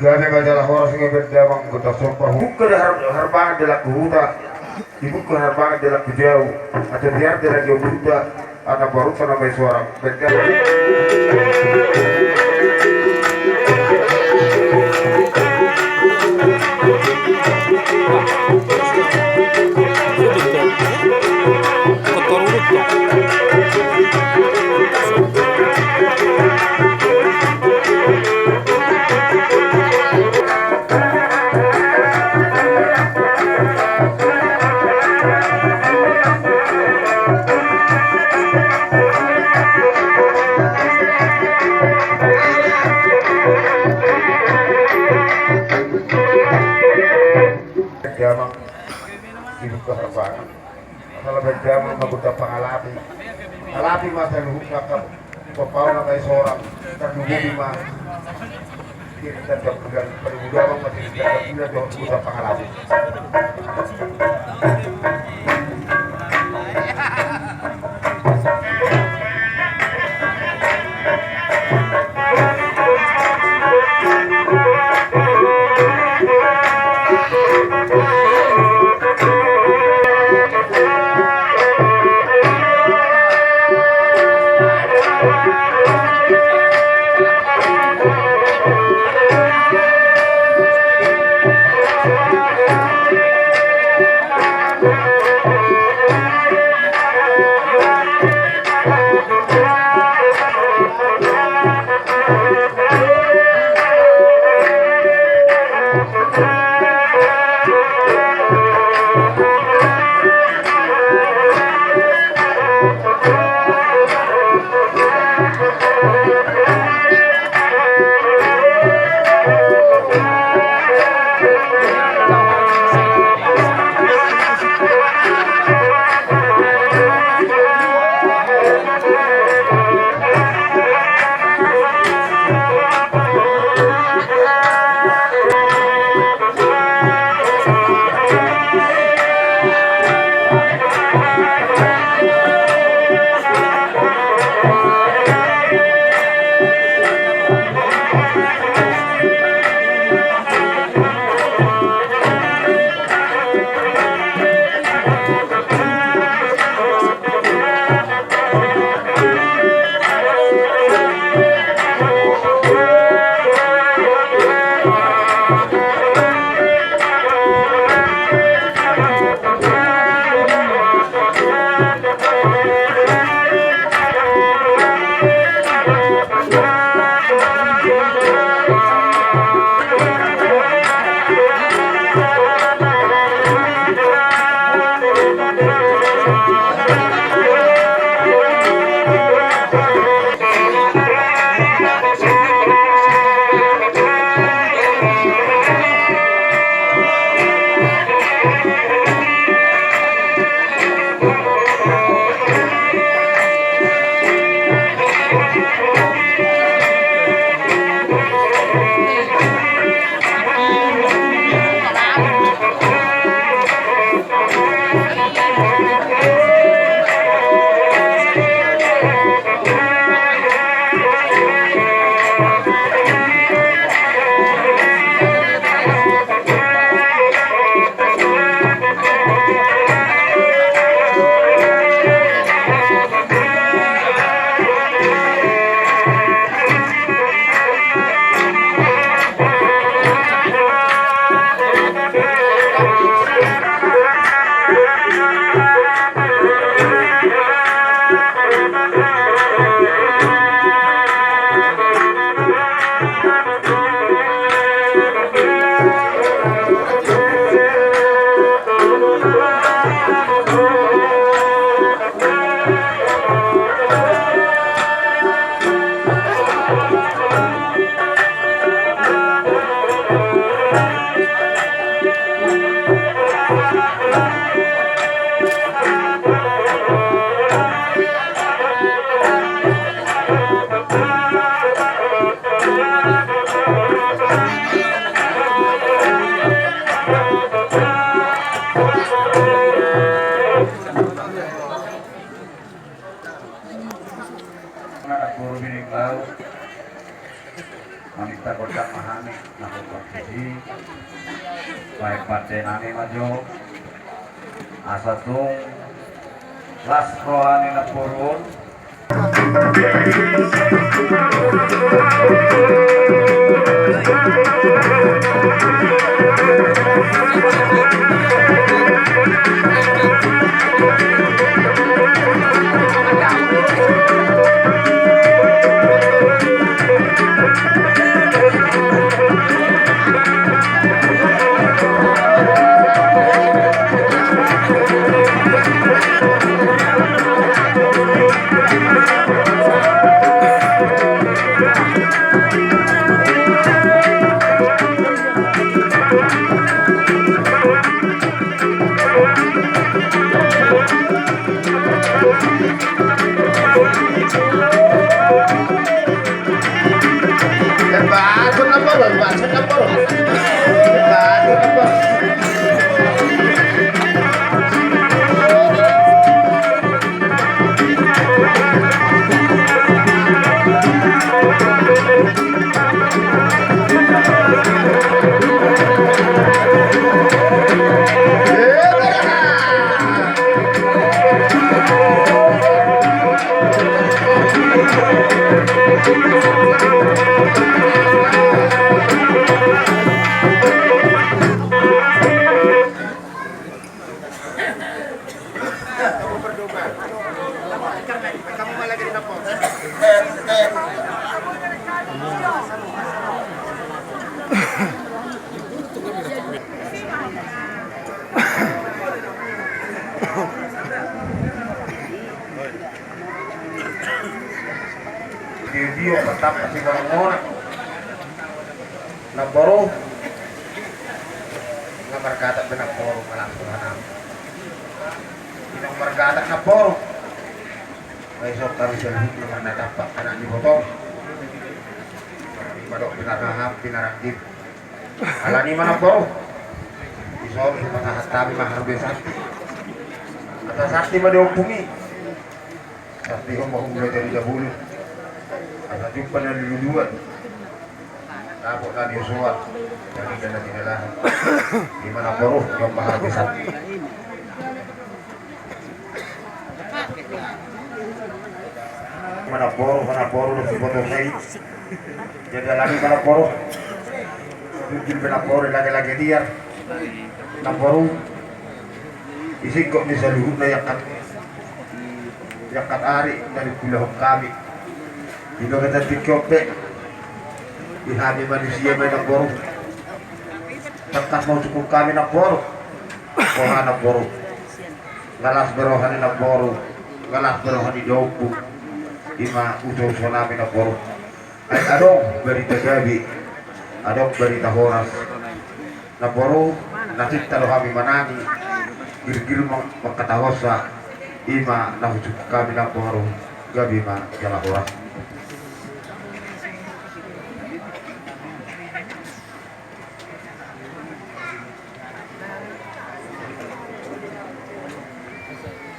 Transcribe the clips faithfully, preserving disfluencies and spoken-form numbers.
Gabe ma jala horas nge berdamang kota sompa. Buka da har-, harbangan dalan tu huta. Dibuka harbangan dalan tu jau. Atau biar dalan jau huta. Anak baru sana mai suara. Berdamang. Damang. Dibuka harbangan. Ala berdamang ma gondang pangalapi. Alapi ma saluhutna angka papauna ma i sorang. Tarlumobi ma. Diri tanda bulan, paling utama ma diri tanda bulan dohot gondang pangalapi. Maminta gondang ma hami na hombar tusi, baen pande nami ma jo, asa tung las roha ni namboru on. Dio-dio, mantap, masih barang orang. Namboru. Nga margata be namboru, malas tu hanam. Inang margata namboru. Bae so kami saluhutna marnatampak anak ni botom. Madok pinaraham, pinarangkip. Alani ma namboru. Dison, patahat kami ma harbe santi. Kata santi ma diompumi. Tapi ho ma hula jadi dahulu. Asa jumpa na luluan. Dapot na diosoan. Jadi dana tinalahan. Ima namboru, jumpa harbe santi. Ima namboru, ima namboru, dohot si boto sai. Jadi alani ima namboru. Tunggil pe namboru, lage-lage liar. Namboru. Isingkop ni saluhutna iangkat. Iangkat ari, dari pulahon kami. Di bagasan tingki on pe. Di hami manusia ma i namboru. Tangkas ma husungkun hami namboru. Boha namboru. Nga las be roha ni namboru, nga las be roha ni daompu. Ima uso-uso nami namboru. Ai adong barita gabe, adong barita horas. Namboru, na cinta do hami manangi, girgir ma-, mangkatahonsa, ima na husungkun hami namboru, gabe ma jala horas.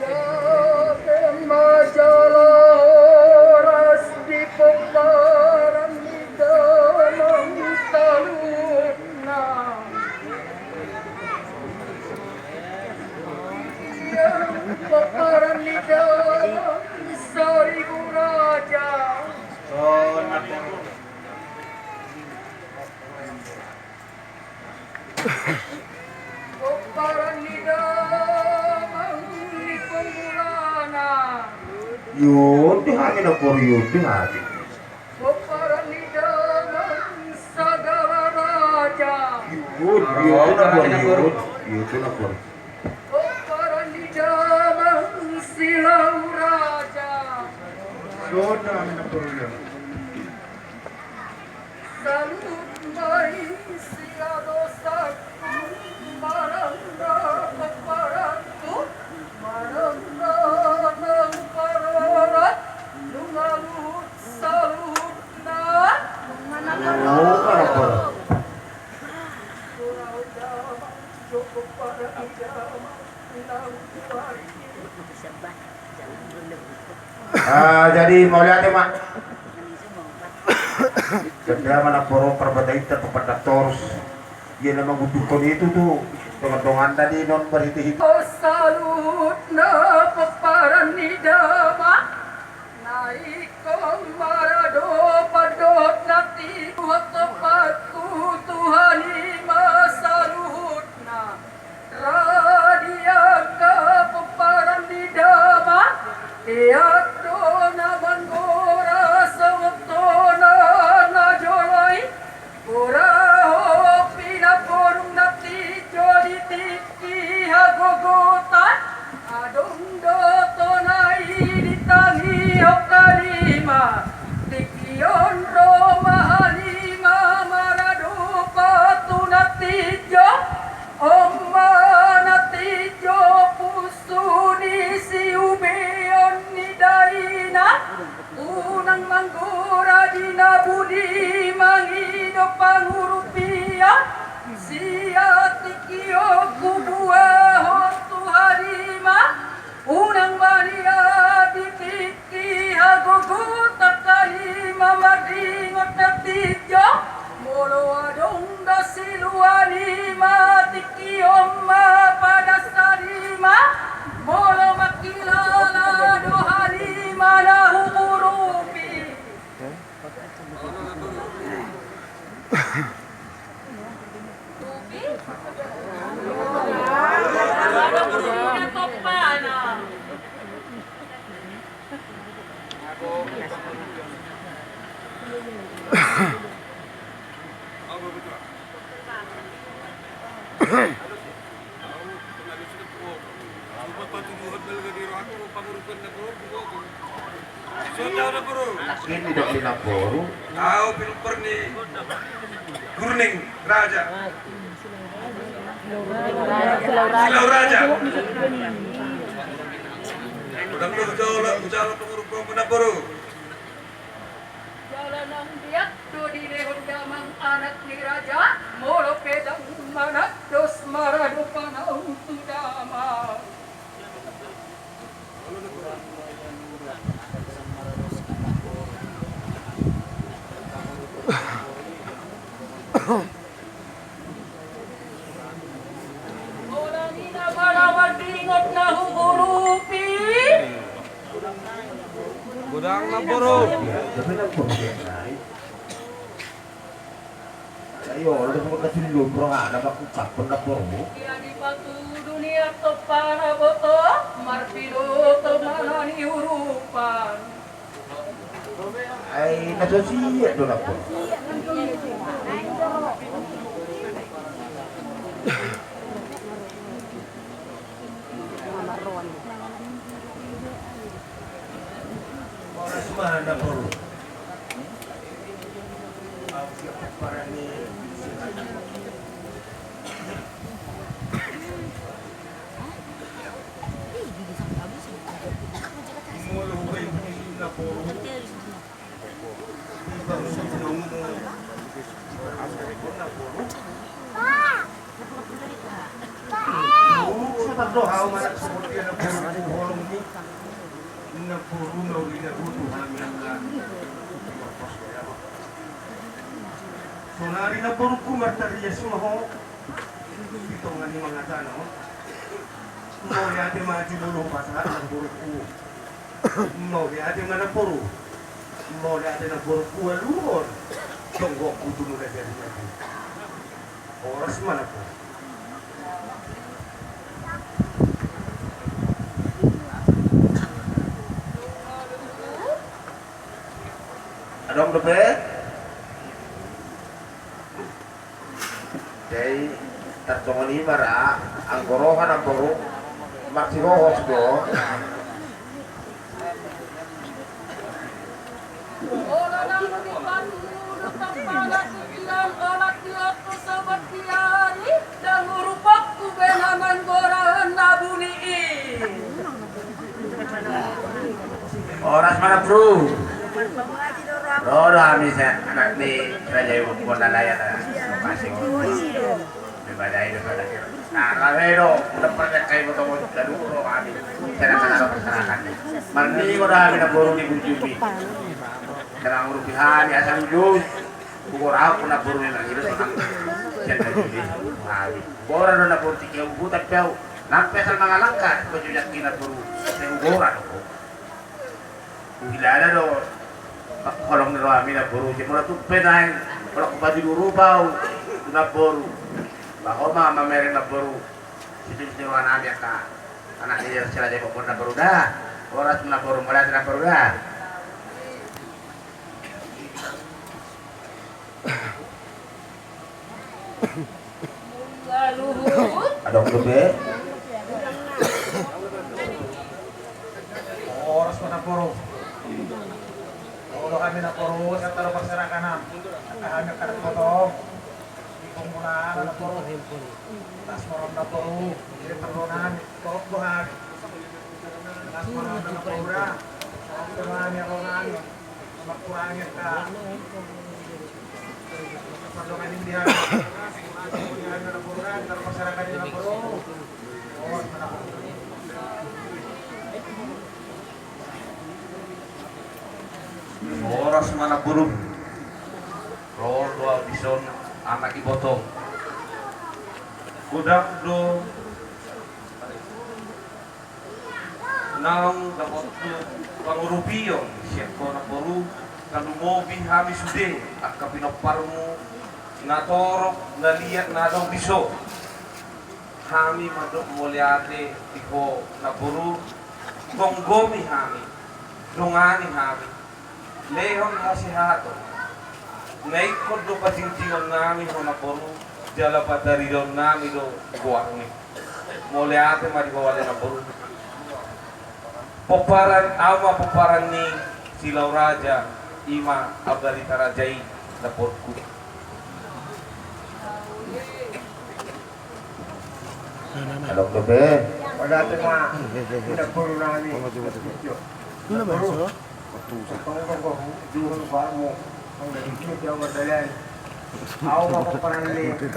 Gabe ma jala horas di pomparan ni damang saluhutna. Ia pomparan ni damang saribu raja. Pomparan ni damang ni pongulana. Ion di hami namboru, ion di hami. Pomparan ni damang sagala raja. Ion, ion di hami namboru, ion. Ion di hami namboru. Pomparan ni damang Silau raja. Ion di hami namboru, ion. Salut ma i sian dosaku, marangga pomparanku, marangga nang parhorasan, nunga luhut saluhutna. Oh, parhorasan. Ah, jadi mauliate ma. Benda mana porong perbatainta tu pandang torus. Ia na mangundukkon itu tu dongan-dongan tadi non berhiti-hiti. Saluhutna pomparan ni damang. Na ingkon maradopan dohot na tibu, topatku Tuhan i ma saluhutna. Ra di angka pomparan ni damang, eak do na manggora songon tona na jolo i. Borahon pinamborung na tinjo di tingki hagogotan, adong do tona i ditangihon halima. Tingki on ro ma halima maradopan tu na tinjo. On ma na tinjo punsu ni siubeon ni dainang. Unang manggora di na buni mangido pangurupion. Sian tingki on hubuahon tu halima. Unang ma nian di tingki hagogotan halima mardingot na tinjo. Molo adong do siluani ma tingki on ma padas halima. Molo mangkilala do halima na huurupi. Anak ini dok di naboru. Au pilper ni Gurning Raja. Silau Raja. Udah lu jauh lah, jauh lah pengurus pengurus naboru. Jala nang biak do dilehon damang anak ni raja, molo pe ndang manandos maradopan au tu damang. Molo ninna ma na mardingot na huurupi. Godang naboru. Ayo, udah semua kasih dulu, bro, ada baku kapun naboru. Ia dipatudu ni antong panaboto, marpidoto manani urupan. Ai na so siat do na po. Horas ma na boru. Sonari na borungku martarias ma ho. Di tonga ni mangatana on. Mauliate ma jumolo pasahat na borungku. Mauliate ma na boru. Mauliate na borungku aluhon. Tonggokku tu mula jadi nabi. Horas ma na boru. Adong dope. Jadi tartongon i ma ra, anggo roha na boru marsihohos do. Olo nang dipangudu tampala tu bilang olat di oku sobat di ari, dang urupakku be na manggora na buni i. Horas ma na boru. Ro do hami sian anak ni Raja Ibu Kota Layan. Masih. Daripada itu pada kira. Nah, rame do. Udah pernah kayak foto mau jadi ro hami. Saya akan ada masyarakat. Marningot do hami na boru di Bujumi. Mangurupi hami asa lulus. Hugora au namboru, memang i do sonang. Sian na lulus hami. Hugora do namboru, tingki au huta pe au. Nang pe asal mangalangka baju jaki namboru, sai hugora do. Huhilala do holong ni rohami namboru. Sai molo tung pe naeng, molo hupatudu rupa au tu namboru, ba ho ma mamereng namboru. Situtu ni rohanami angka anak ni si Raja Ibon namboru da. Horas ma namboru, mauliate namboru da. Adong dope. Horas ma namboru. Olo hami namboru, sian tano parserahan an. Angka hami angka anak ibotong. Di pangula namboru. Las ma roham namboru. Di pangula nami. Torop do hami. Las ma roham namboru da. Torop do hami, olo nami. Horas ma namboru. Ro do au dison, anak ibotong. Godang do naung dapot pangurupion sian ho namboru, tarlumobi hami sude angka pinomparmu na torop na liat na adong dison. Hami mandok mauliate di ho namboru, gomgomi hami, dongani hami. Lehon hasehaton. Na ingkon do pajingjingon nami ho namboru, jala pataridahon nami do goarmi. Mauliate ma di ho ale namboru. Pomparan, au ma pomparan ni Silau Raja, i ma Ambarita Raja i namboru. Adong dope. Mauliate ma di namboru nami. Namboru. Tongtong do huduhon goarmu. Anggo di dia jauh mardalan. Au ma pomparan ni